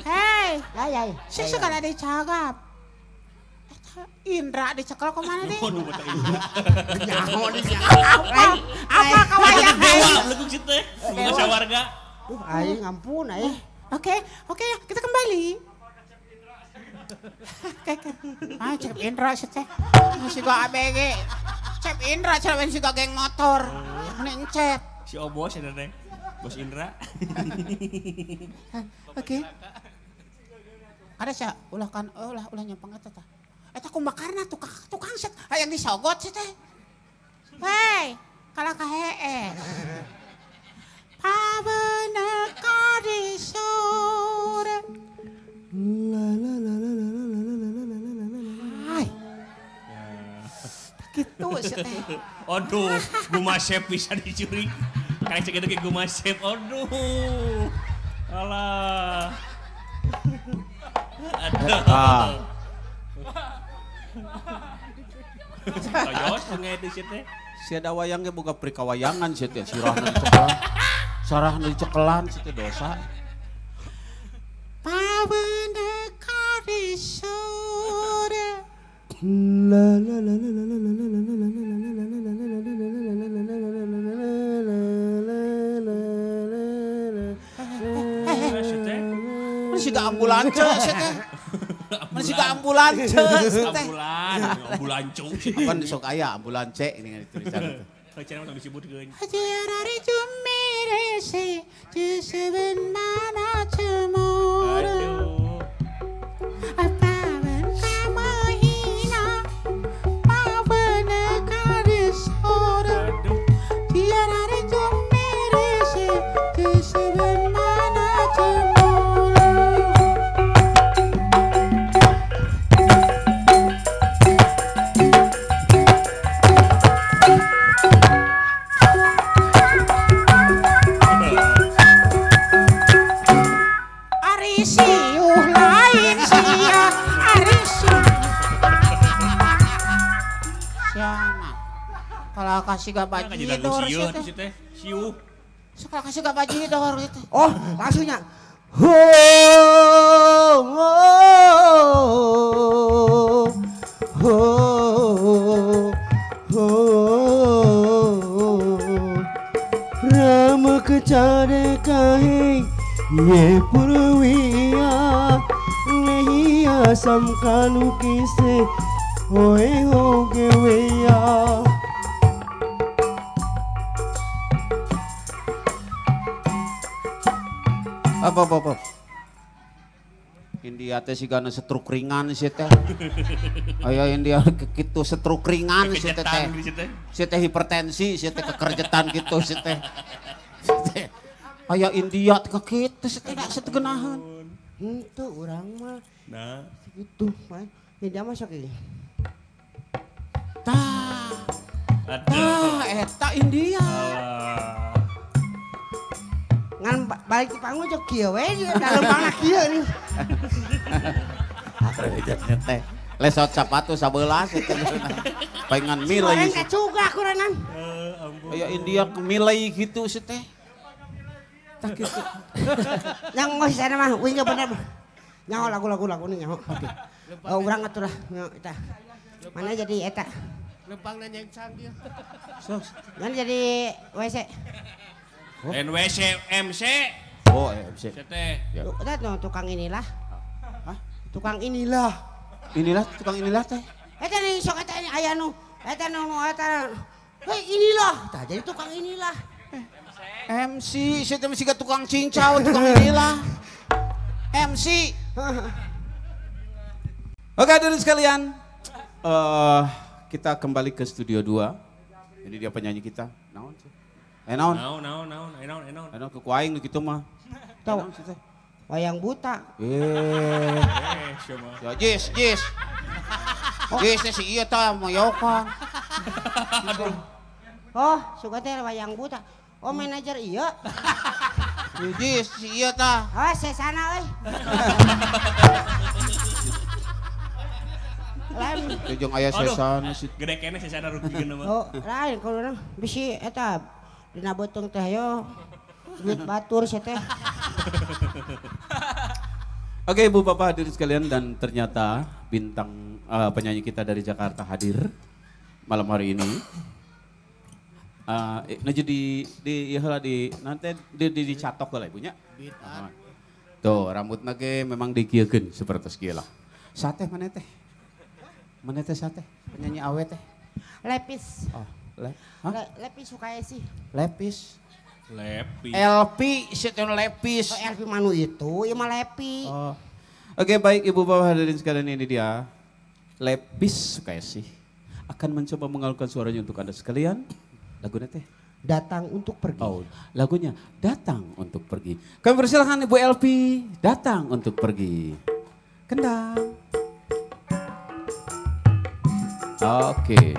Hei. Ya. Sing segala dicagap. Indra dicekel kemana deh? Waduh, mata Indra. Nyaho Apa kawayang dewa belegug situ teh. Bunga warga. Duh, aing ampun aing. Oke, kita kembali. Oke. Ah, Cep Indra sih teh. Masih gak ABG. Cep Indra cewek sih gak geng motor. Ini encep. Si Obos ya teh. Bos Indra. Oke. Ada sih ulah kan ulah nyempeng eta tah. Eta kumbakarna tukang set hayang disogot sih teh. Hei, kalah ka hees. Pabeneka di sore. La la la la la la la la la la la. Hai. Gitu sih teh. Aduh, gumasep bisa dicuri. Kayak segitu ke gumasep. Aduh. Alah. Aduh. Toyos sungai itu sih teh. Si ada wayangnya boga prikawayangan sih teh sirahna dicekelan. Sarahna dicekelan sih teh dosa. Pabeneka di sore. La la la la la la la la la la la la la la la. Masih gak ambulan sih teh. Masih gak ambulan sih teh. Ambulan cu. Apa sok aya ambulan C ini tulisan itu. Kacana mah disebutkeun. Hajarari jumirese juseben mana cemur. Apaben kamahina pabeneka disore. Hajarari jumirese juseben mana cemur. Kalau kasih gak bajidor sih teh. Siuh. Kalau kasih gak bajidor gitu. Oh, langsungnya. Ho ho ho ho. Ram kecare kahe ye purwiya nahi asam kanu kise hoe ho geweya. Apa. India teh sigana setruk ringan sih teh. Aya India kitu setruk ringan sih teh. Si teh hipertensi, si teh kekerjetan gitu si teh. Aya India teh kitu si teh setegenahan. Henteu urang mah. Nah, gitu mah. India mah sok ieu. Tah. Tah eta India. Ngan balik di panggung jok kieu we da lempangna kieu nih. Akhirnya teh lesot sapatu 11 itu. Pengen milih. Orang kacuga kurenan. Aya India milih gitu sih teh. Tah kitu. Yang geus sana mah uing bener. Nyaho lagu-lagu nih nyaho. Oke. Oh urang atuh lah eta. Mana jadi eta? Lempangna nyengsang dia. Sok. Mana jadi WC? NWC MC. Oh, MC. CT. Ya. Udah tukang inilah. Hah? Tukang inilah. Inilah tukang inilah teh. Eta nih sok eta ini aya nu. Eta nu eta. Hei inilah. Tah jadi tukang inilah. MC, saya teh mesti tukang cincau, tukang inilah. MC. Oke, hadirin sekalian. Kita kembali ke studio 2. Ini dia penyanyi kita. Naon sih? Naon? Naon. Naon ke kuaing gitu mah. Tahu. Wayang buta. Ya jis. Jis si ieu tah moyokan. Oh, suka teh wayang buta. Oh, manajer iya. Jis si ieu tah. Oh, sesana euy. Lain. Jeung aya sesana si. Gede keneh sesana rugieun mah. Oh, lain kalau bisi eta dina beuteung teh yo. Duit batur sih teh. Oke, Ibu Bapak hadirin sekalian, dan ternyata bintang penyanyi kita dari Jakarta hadir malam hari ini. Nah jadi di heula di nanti di dicatok heula ibunya. Tuh rambutna ge memang dikieukeun seperti kieu lah. Sate mana teh? Mana teh sate? Penyanyi awe teh. Lepis. Oh, Lepis Sukaesi. Lepis. Lepi. LP, situ Lepis. Oh, LP manu itu, ya mah Lepi. Oh. Oke, baik Ibu Bapak hadirin sekalian, ini dia Lepis Sukaesi akan mencoba mengalunkan suaranya untuk Anda sekalian. Lagunya teh Datang Untuk Pergi. Oh, lagunya Datang Untuk Pergi. Kami persilahkan Ibu LP, Datang Untuk Pergi. Kendang. Oke.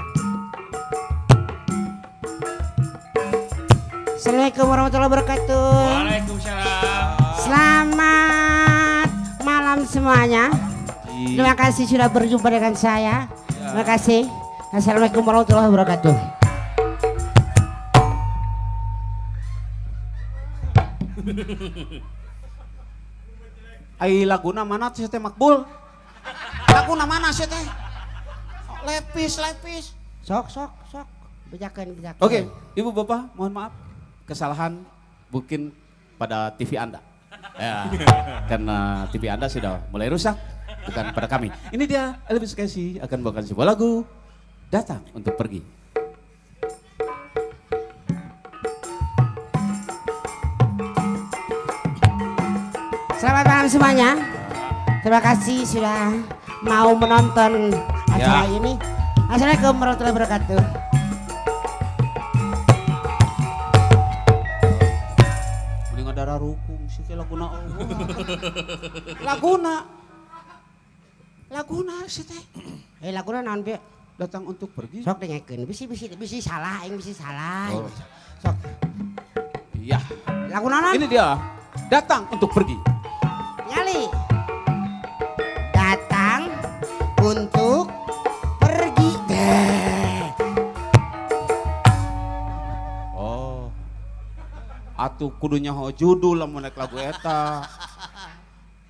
Assalamualaikum warahmatullahi wabarakatuh. Waalaikumsalam. Selamat malam semuanya. Terima kasih sudah berjumpa dengan saya. Terima kasih. Assalamualaikum warahmatullahi wabarakatuh. Ai laguna mana sih teh Makbul? Laguna mana sih teh? Lepis. Sok. Bejakeun. Oke, Ibu Bapak, mohon maaf. Kesalahan mungkin pada TV Anda. Ya, karena TV Anda sudah mulai rusak, bukan pada kami. Ini dia Elvis Sukaesi akan membawakan sebuah lagu Datang Untuk Pergi. Selamat malam semuanya. Terima kasih sudah mau menonton acara ini. Assalamualaikum warahmatullahi wabarakatuh. Darah rukung sih laguna laguna sih teh. Laguna naon be? Datang untuk pergi. Sok dengekeun bisi salah aing bisi salah. Oh. Sok. Iya. Laguna naon? Ini dia. Datang untuk pergi. Nyali. Datang untuk pergi. Oh. Atuh kudunya ho judul lamun naik lagu eta.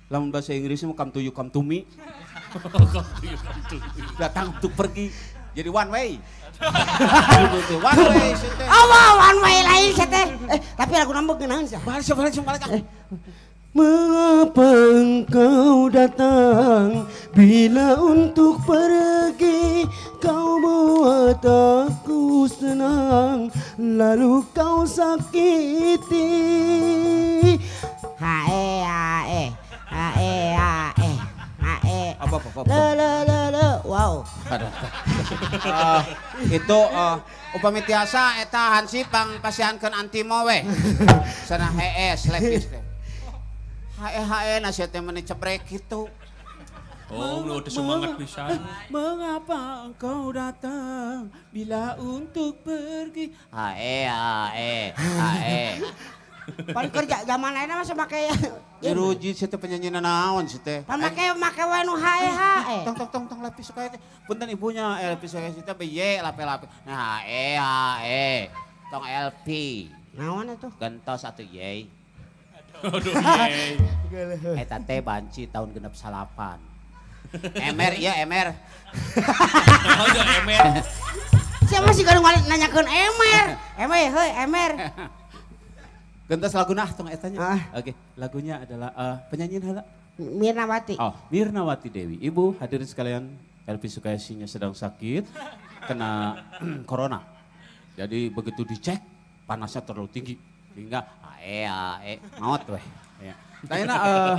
Lamun bahasa Inggrisnya come to you, come to me. Datang untuk pergi. Jadi one way. One way. Oh, one way lain teh. Tapi lagu nambah geunaheun sah. Balik. Mengapa engkau datang bila untuk pergi? Kau buat aku senang lalu kau sakiti. Hae hae hae hae hae. Apa. Le le le le. Wow. Itu upami tiasa eta hansip pangpasihankeun antimo we. Sana hees lepis teh. Hae hae nasi teh meni cebrek gitu. Oh, lu udah semangat pisan. Mengapa engkau datang bila untuk pergi? Hae hae hae. Pan kerja zaman ayeuna mah make Jeruji si teh penyanyi naon si teh. Pan make make we nu hae hae. Tong tong tong lepis suka teh. Punten ibunya LP suka si teh ye lape-lape. Nah hae hae. Tong LP. Naon atuh? Gentos atuh ye. Aduh ye. Eta teh banci tahun 68. Emer iya emer. Oh iya emer. Siapa sih kalau nanyakeun emer? Emer heuy emer. Gentos laguna tong etanya. Oke, lagunya adalah penyanyian heula. Mirnawati. Oh, Mirnawati Dewi. Ibu hadirin sekalian, Elvi Sukaesinya sedang sakit kena corona. Jadi begitu dicek panasnya terlalu tinggi sehingga ae maot weh. Ya. Nah,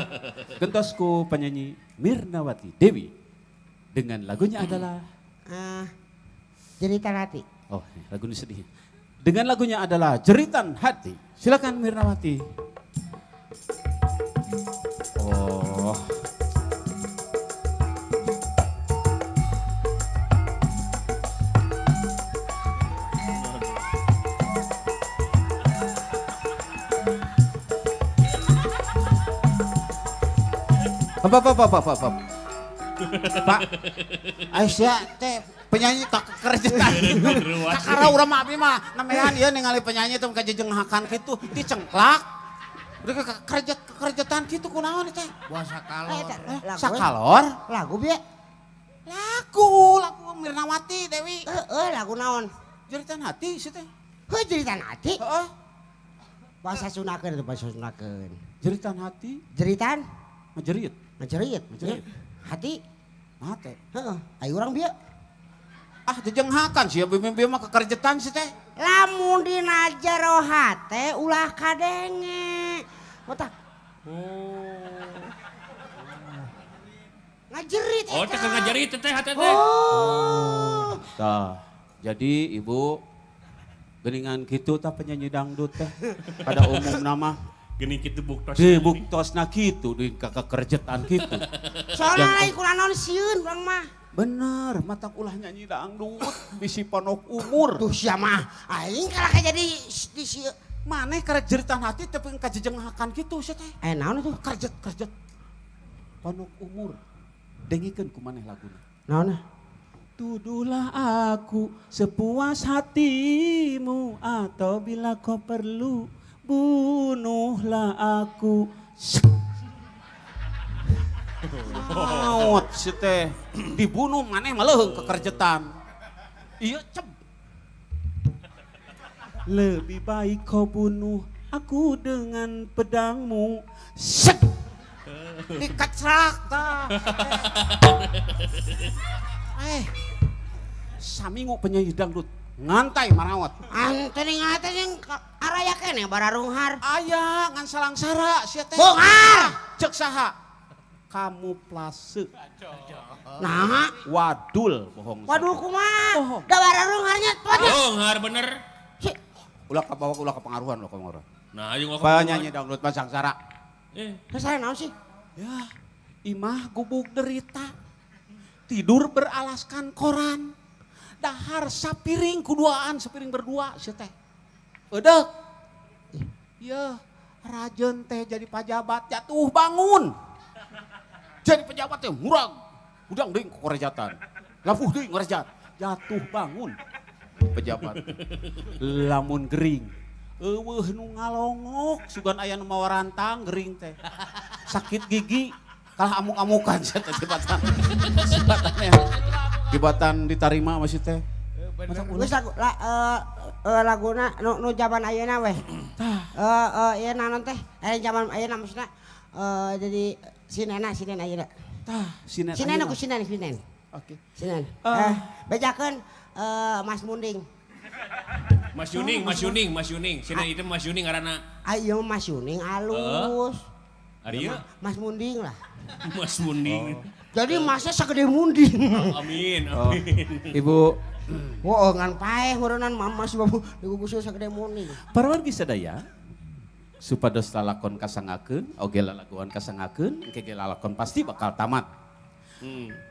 gentosku penyanyi Mirnawati Dewi dengan lagunya adalah Jeritan Hati. Oh, lagu ini sedih. Dengan lagunya adalah Jeritan Hati. Silakan Mirnawati. Oh. Apa. Pak, Aisyah teh penyanyi kakerjetan. Kakara urang mah abdi mah namean ieu ningali penyanyi teh kajejenghakan kitu dicengklak. Udah kekerjetan kitu kunaon teh? Buah sakalor. Sakalor? Lagu bieu. Lagu Mirnawati Dewi. Heeh, lagu naon? Jeritan Hati sih teh. Heuh, Jeritan Hati? Heeh. Bahasa Sundakeun itu bahasa Sundakeun. Jeritan Hati? Jeritan? Ngejerit. Ngejerit. Hati. Hati. Heeh, ayo urang bieu. Ah, jejenghakan sih bieu mah kekerjetan sih teh. Lamun dina jero hate ulah kadenge. Botak. Oh. Ngajerit eta. Oh, teh ngajerit teh hate teh. Oh. Tah, jadi ibu geuningan kitu tah penyanyi dangdut teh pada umum nama geuning kitu buktos. Di buktosna kitu di kekerjetan kitu. Soalna lain kurang sieun urang mah. Bener, matak ulah nyanyi dangdut bisi ponok umur. Tuh sia mah aing kalah jadi di sieun. Maneh karek jeritan hati tapi kajejenghakan kitu sia teh. Eh naon tuh? Kerjet. Ponok umur. Dengikeun ku maneh laguna. Naon? Tuduhlah aku sepuas hatimu atau bila kau perlu bunuhlah aku. Maut si teh dibunuh maneh mah leuheung kekerjetan. Iya cep. Lebih baik kau bunuh aku dengan pedangmu. Sek. Dikecrak tah. Samingu penyanyi dangdut ngantai marawat. Ante ngantai yang araya kene bararunghar. Aya ngan salangsara sia teh. Bunghar. Cek saha? Kamuflase. Nah, wadul bohong. Wadul kumaha? Da bararungharnya Bunghar bener. Ulah kabawa ulah kepengaruhan ulah kepengaruhan. Nah, ayo penyanyi dangdut mah sangsara. Sangsara naon sih? Ya, imah gubuk derita. Tidur beralaskan koran. Dahar sapiring kuduaan, sapiring berdua sia teh. Eudek. Yeuh, rajeun teh jadi pajabat jatuh bangun. Jadi pejabat teh murag. Udang deui korejatan. Lapuh deui ngorejat. Jatuh bangun. Pejabat. Lamun gering. Eueuh nu ngalongok sugan aya nu mawa rantang gering teh. Sakit gigi kalah amuk-amukan sia teh jebatan. Jebatannya. Jebatan ditarima masih teh. Geus lagu laguna nu jaman ayeuna weh. Tah. Ieu naon teh? Jaman ayeuna maksudna jadi sinena ayeuna. Tah, sinen. Sinen ku sinen. Oke. Sinen. Bejakeun Mas Munding. Mas Yuning. Sinen itu Mas Yuning ngaranna. Ayo Mas Yuning alus. Ari ieu? Mas Munding lah. Mas Munding. Oh. Jadi masnya segede munding. Amin, oh. Amin. Ibu. Oh, ngan paeh meureunnan mama si babu digugusul segede munding. Para wargi sadaya supados lalakon kasangakeun, oge lalaguan kasangakeun, engke ge lalakon pasti bakal tamat.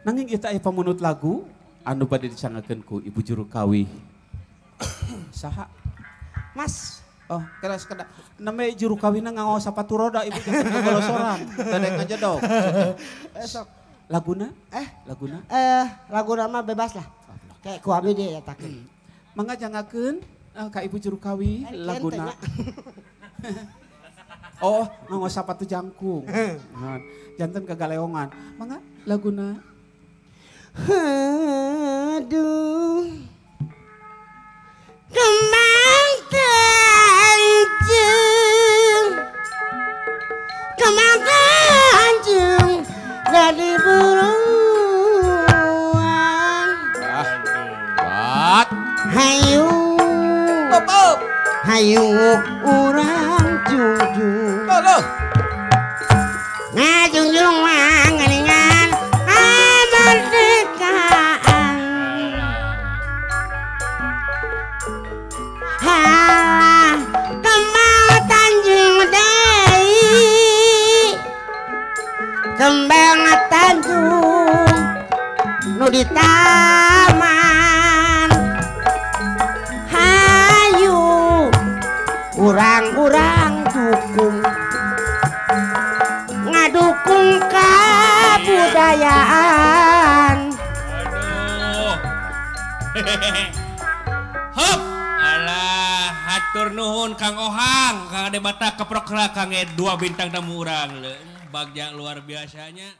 Nanging ieu teh aya pamunut lagu anu bade disangakeun ku Ibu juru kawih. Saha? Mas. Oh, kira sekedar namanya juru kawina nganggo sapatu roda ibu jangan golosoran. Tadek ngajedog. Esok. Laguna? Laguna? Laguna mah bebas lah. Kayak ku abi dia takeun. Mangga jangakeun ka ibu juru kawih laguna. Oh, nganggo sapatu jangkung. Janten kagaleongan. Mangga laguna. Aduh. Kembang Tanjung, Kembang Tanjung dari buruan. Hayu, hayu urang junjung. Ngajungjung manganingan kemerdekaan. Nu di taman. Hayu urang-urang dukung ngadukung kabudayaan. Aduh. Hup. Alah, hatur nuhun Kang Ohang, Kang Ade Batak keprok lah Kang dua bintang tamu urang. Bagja luar biasanya.